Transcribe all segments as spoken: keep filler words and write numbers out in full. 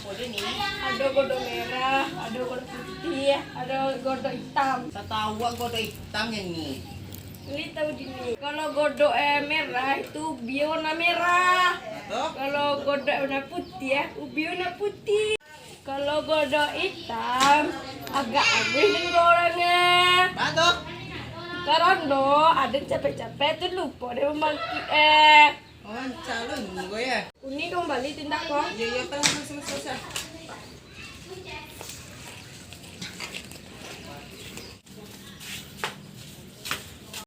Ado godok merah, ado godok putiah, ado godok itam. Satahu awak godok itam nyo ni. Ni tahu dini. Kalau godok, eh, merah itu ubia warna merah. Betul. Kalau godok warna putiah, ubia warna putiah. Kalau godok itam, agak aneh dek urang, eh. Betul. Karano aden capek-capek tu lupo dek mambangkik, eh. Oh, rancak lo ni ko yo. Uni ka mambali tindak ko? Iyo, iyo, apo lah, susah, susah.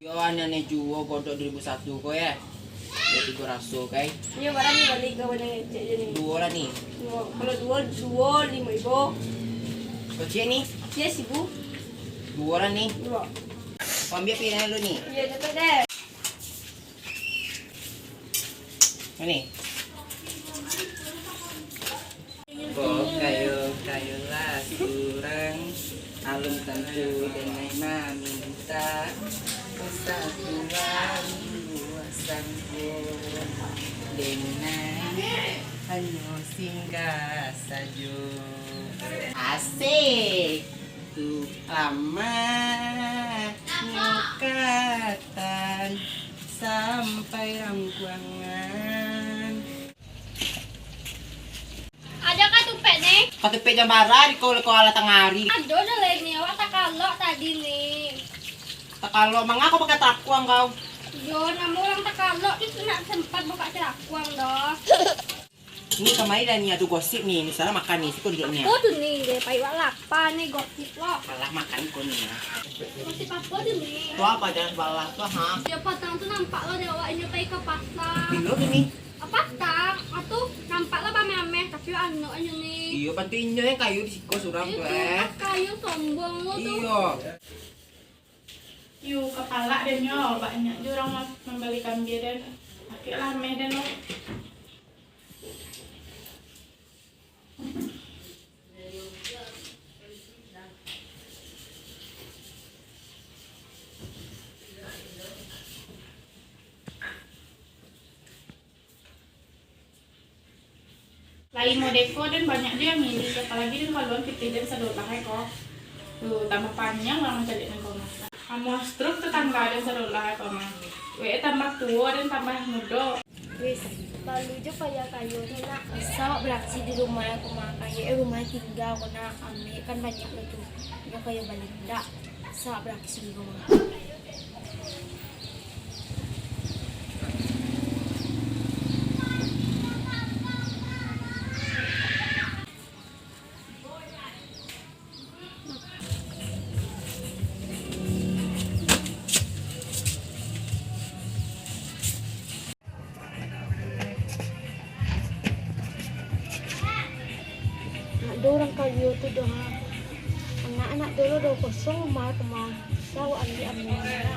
Yo, aneh-aneh juo godok duo ribu satu ko yo. Yo, tigo raso, kai. Iyo, barang ni bali ka wadah ngecek je ni. Duo lah ni. Duo. Kalau duo, duo limo ribu. Kecek ni? Iyo, saribu. Duo lah ni. Duo. Ambiak pilihan lu ni. Iyo, dapat deh. Ni. Bakayo-kayolah surang, alun tantu denai mamintak. Usah tuan luasan pun denai, hanyo singgah sajo. Asik. Tu lamo nyo katan sampai rangkuangan. Ado ka tupek ni? Ka tupek jam bara di ko, ko alah tangah ari. Ado doh lai ni, awak takalok tadi ni. Takalok, manga ko pakai tarakuang kau? Yo, namo urang takalok tu nak sempat buka tarakuang doh. Ni kamari dah ni ado gosip ni, ni salah makan ni, siko duduak ni. Apo tu ni, deh, pai wak lapa ni gosip lo. Alah makan ko ni. Gosip apo tu ni? Tu apo jalan sabalah tu, ha? Yo, patang tu nampak lo dek awak inyo pai ka pasar. Bilo tu ni? Ah, patang, ah, tu nampak lo baameh-ameh, tapi anak inyo ni. Iyo, pantu inyo yang kayo di siko surang tu, eh. Kayo sombong lo tu. Iyo. Yo, kapalak den yo, banyak jo urang ma-, mambali kambia den. Akik lah ameh den lo. Lai mode ko den banyak jo yang iri, apalagi den kaluan pitih den sadolah ko. Tu, tambah panjang lah mancaliak den ko mah. Amuah stroke tetangga den sadolah ko mah. Wek tambah tuo den tambah mudo. Wis, lalu jo payah kayo tu nak. Bisa awak baraksi di rumah ko mah, kayo eh rumah tingga ko nak, ambiak kan banyak lo tu. Nyo kayo bali ndak. Bisa awak baraksi ko mah. Nak do urang kayo tu doh. Anak-anak dulu doh kosong rumah tu mah. Tahu ambiak ambiak.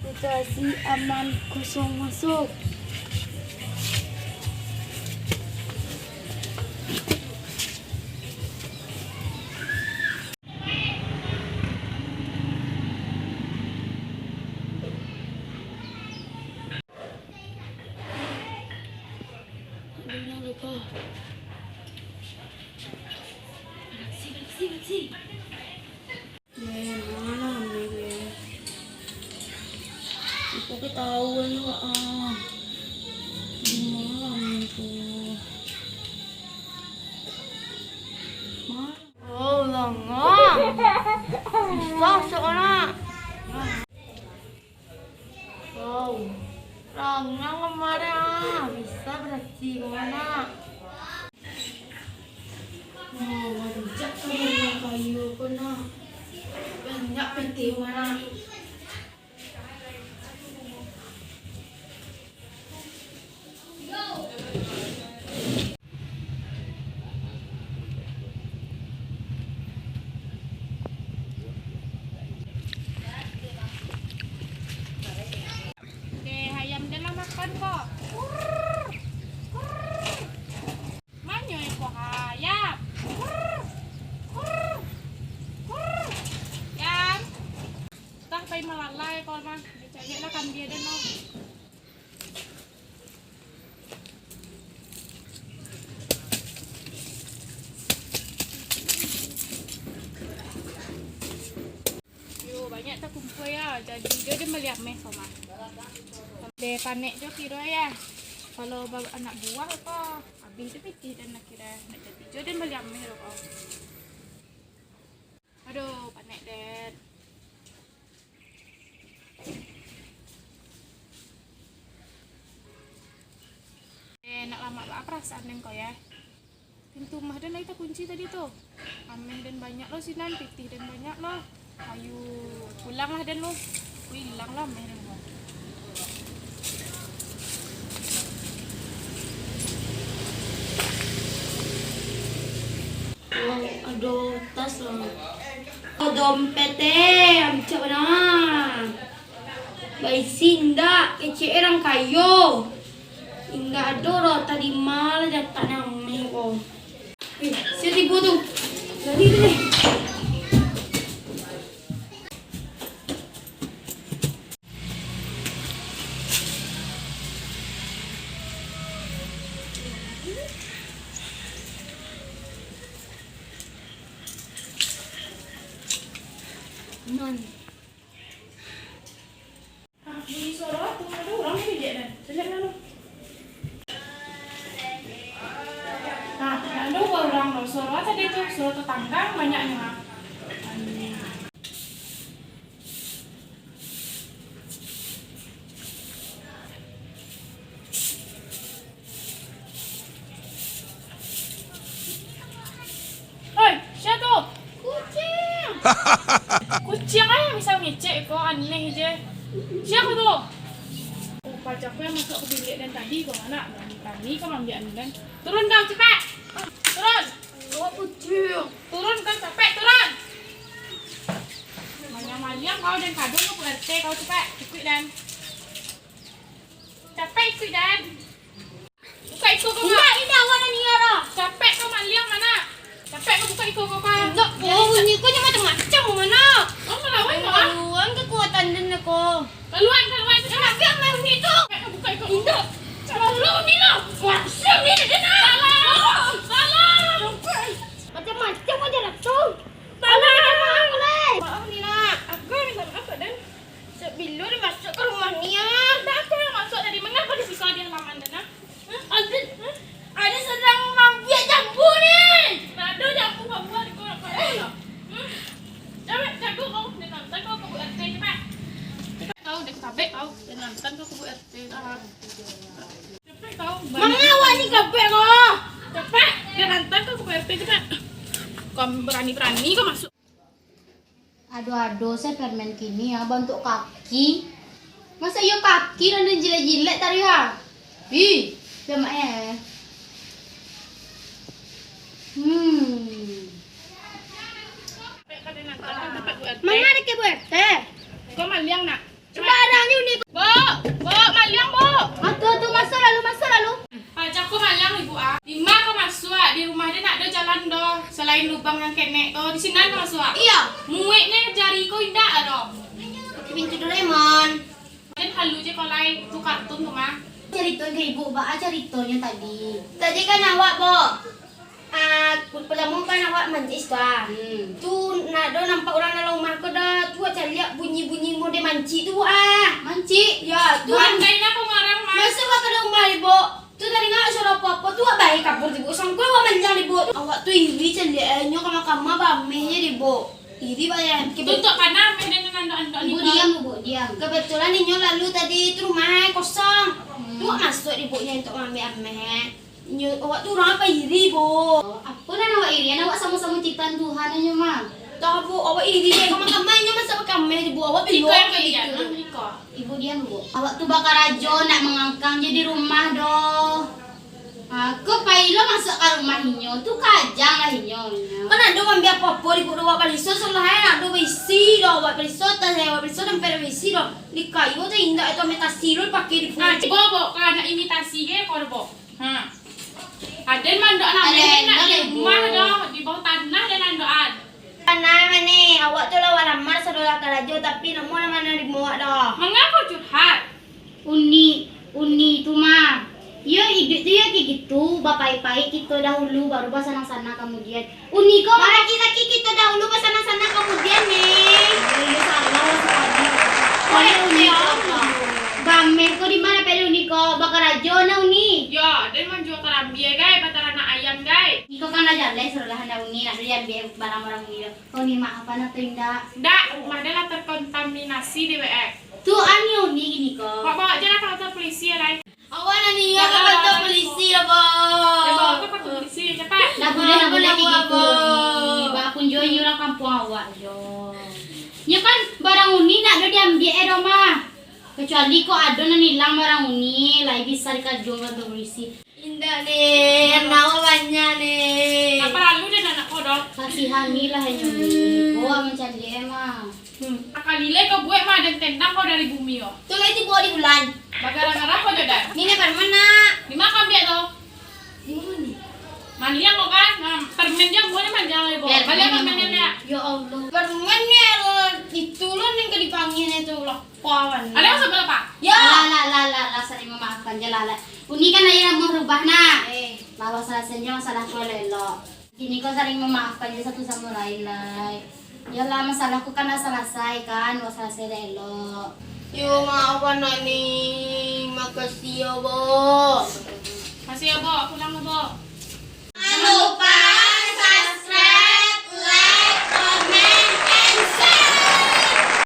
Situasi aman kosong masuk. Aduh, nak lupa. Aksi, aksi, aksi. Leh, ma lah ni leh. Iko ketahuan lah, ah. Di ma lah ni tu. Ma. Oh, langang. Bisa masuk anak. Wow. Langang kamari, ah. Bisa barasi ko, nak. Wow, rancak kamari urang kayo ko, nak. Banyak pitih ko, nak. Deh, ayam den lah makan ko. Kurr, kurr. Manyo iko ayam? Kurr, kurr, kurr. Yam. Tah pai malalai ko mah. Dicaliak lah kambia den lo. Ko yo, jadi jo den bali ameh ko mah. Deh panek jo kiro yo. Kalau ba-, anak buah ko, abih tu pitih den lah kiro. Nak jadi jo den bali ameh ko. Aduh, panek den. Eh, nak lamak baa parasaan den ko yo. Pintu rumah den lai takunci tadi tu. Ameh den banyak lo sinan, pitih den banyak lo. Ayu, pulanglah den lo. Wih, ilang lo ameh den ko. Ado tas lo. Ado dompet eh, rancak bana. Baisi indak, kecek urang kayo. Indak ado doh, tadi malah datangnyo ameh ko. Eh, sia tibo tu. Lari tu deh. Nan. Ah, bunyi suaro tu, ado urang di bilik den. Caliak lah lu. Nah, ado urang tu. Suaro tadi tu, suaro tetangga banyaknyo. Oi, sia tu? Kuciang! Kuciang ai bisa ngecek ko, aneh je. Sia ko tu? Oh, pacar ko nan masuak ka bilik den tadi ko, anak. Barani-barani ko maambiak anu den. Turun kau, capek! Turun! Alah, kuciang! Turun kau, capek, turun! Maliang-maliang kau den, kadang kau ka R T kau, capek! Ikuik den! Capek ikuik den! Buka iko kau, Mak. Indak, indak, awak nan iyo doh. Capek kau maliang, anak. Capek kau buka iko kau, Kak. Indak, oh, bunyi ko nyo macam-macam, anak. Kau malawan, Kak? Malawan kekuatan den ko. Kaluan, kaluan. Indak, biar main bunyi tu. Capek kau buka iko. Indak. Salah bunyi lo. Wah, siap ni, den. Salah. Salah. Macam-macam aja lah tu. Salah. Maaf ni, Nak. Aku minta maaf, Kak, den. Sabilo dimasuak ka rumah ni, ah. Ndak ado urang masuak tadi. Mangapa dibuka di halaman den, ah? Hah? Ado, hah? Ado sadang maambiak jambu ni. Ndak ado jambu babuah di ko, nak buat apo? Hmm? Capek, jago kau. Den antaan kau ka Bu R T, capek. Capek kau, den tabek kau. Den antaan kau ka Bu R T, dah. Capek kau. Manga awak ni capek kau. Capek, den antaan kau ka Bu R T, capek. Kau barani-barani kau masuak. Ado-ado se permen kini, ah, bantuak kaki. Masa iyo kaki nan dijilek-jilek tadi, ha? Ih, lemak, eh. Hmm. Manga dek Bu R T? Kau maliang, Nak? Sembarangnyo ni. Bu, Bu, maliang, Bu. Atuh, atuh, masuak lalu, masuak lalu. Paja ko maliang, Ibu, ah. Dima ko masuak, di rumah den ndak ado jalan doh, salain lubang nan kenek ko, di sinan ko masuak. Iyo. Mueknyo jari ko indak ado. Pakai pintu Doraemon. Den halu je ko lai, tu kartun tu mah. Carito ka Ibu, baa caritonyo tadi? Tadi kan awak, Bu. Ah, partamo kan awak mancik situ, ah. Hmm. Tu, ndak ado nampak urang dalam rumah ko doh. Tu, ah, caliak bunyi-bunyi mode mancik tu, ah. Mancik? Yo, tu. Pandai lah kau marang, Mas. Masuak ka dalam rumah, Ibu. Tu, tadanga suaro apo-apo tu, awak bae kabur, Ibu. Sangko awak maliang, Ibu. Awak tu iri caliak, eh, nyo kama-kama baameh je, Ibu. Iri bae. Tu, tu, kana ameh den nan andok-andok ni, Ibu, diam, Ibu, diam. Kebetulan inyo lalu tadi, tu rumah kosong. Hmm. Tu, awak masuak, Ibu, nyo untuak maambiak ameh. Nyo, awak tu urang apo iri, Bo? Apo nan awak irian, awak samo-samo ciptaan Tuhan nyo mah. Tahu, Bo, awak iri, eh, kama-kama inyo masuak ka kamar, Bo, awak bilo. Iko nan ka irian, nah, iko. Ibu diam, Bu. Awak tu bakarajo, ndak mangangkang je di rumah doh. Ha, ko pai lo masuak ka rumah inyo, tu kajang lah inyo, inyo. Kan ado maambiak apo-apo di ko doh, awak baliso salah, eh, ado baisi doh, awak baliso tas, eh, awak baliso dompet baisi doh. Di kayu tu indak, itu imitasi lo dipakai di ko. Ah, cubo, Bo, kalau nak imitasi ge, ko, Bo. Ha. Aden mandok namo Aden, nak di rumah doh, di bawah tanah den andokan. Tanah mane, awak tu lah awak lamar sadolah karajo, tapi namo lah manarimo awak doh. Mangapa curhat? Uni, Uni tu mah. Yo, iduik tu yo kayak gitu, bapaik-paik kito dahulu, baru basanang-sanang kamudian. Uni ko, laki-laki kito dahulu basanang-sanang kamudian, ne. Iyo, iyo, salah lah sakali. Ameh ko di ma dapek Uni ko? Bakarajo nah Uni. Yo, den manjua karambia, gai, bataranak ayam, gai. Iko kan lah jaleh sudah lah, ndak Uni, ndak diambiak barang-barang Uni doh. Ko Uni maafan atau indak? Ndak, rumah den lah terkontaminasi dek W X. Tu anu Uni gini ko. Bawa, bawa je lah ka kantor polisi yo, lai. Awak nak niyo ka kantor polisi lah, Bo. Bawa ka kantor polisi, cepat. Ndak buliah, ndak buliah kayak gitu, Uni. Baa pun jo inyo urang kampuang awak jo. Nyo kan barang Uni ndak ado diambiak e doh mah. Kecuali kok ado nan ilang barang Uni, lai bisa dikarajoan kantor polisi. Indak, Nek. Nyawa banyak, Nek. Ndak paralu den anak ko doh. Kasihanilah inyo, Uni. Ko awak mancaliak e mah. Hmm. Sakali lai kau buek mah, den tendang kau dari bumi ko. Tu lai tibo di bulan. Bagara-gara kau jo den. Ni, Nek, parmen, Nak. Di ma kau ambiak tu? Di ma ni? Mandiang kau kan? Nah, parmen jo buah ni mandiang lai, Bo. Baliak parmen ni, Nek. Ya Allah. Parmen ni, itu lo nan ka dipanggil itu lah. Kawan. Ada yang sebelah, Pak? Ya. Lah, lah, lah, lah, lah, saling memaafkan je lah, lah. Uni kan ayah nak berubah, nak. Eh. Lah, wak salasaian jo masalah ko elok-elok. Kini ko saling memaafkan je satu samo lain, lai. Yolah, masalah ko kan lah salasai kan, wak salasai dek elok. Yo, maaf, Anak Ni. Makasih yo, Bo. Makasih yo, Bo. Pulang yo, Bo. Jangan lupa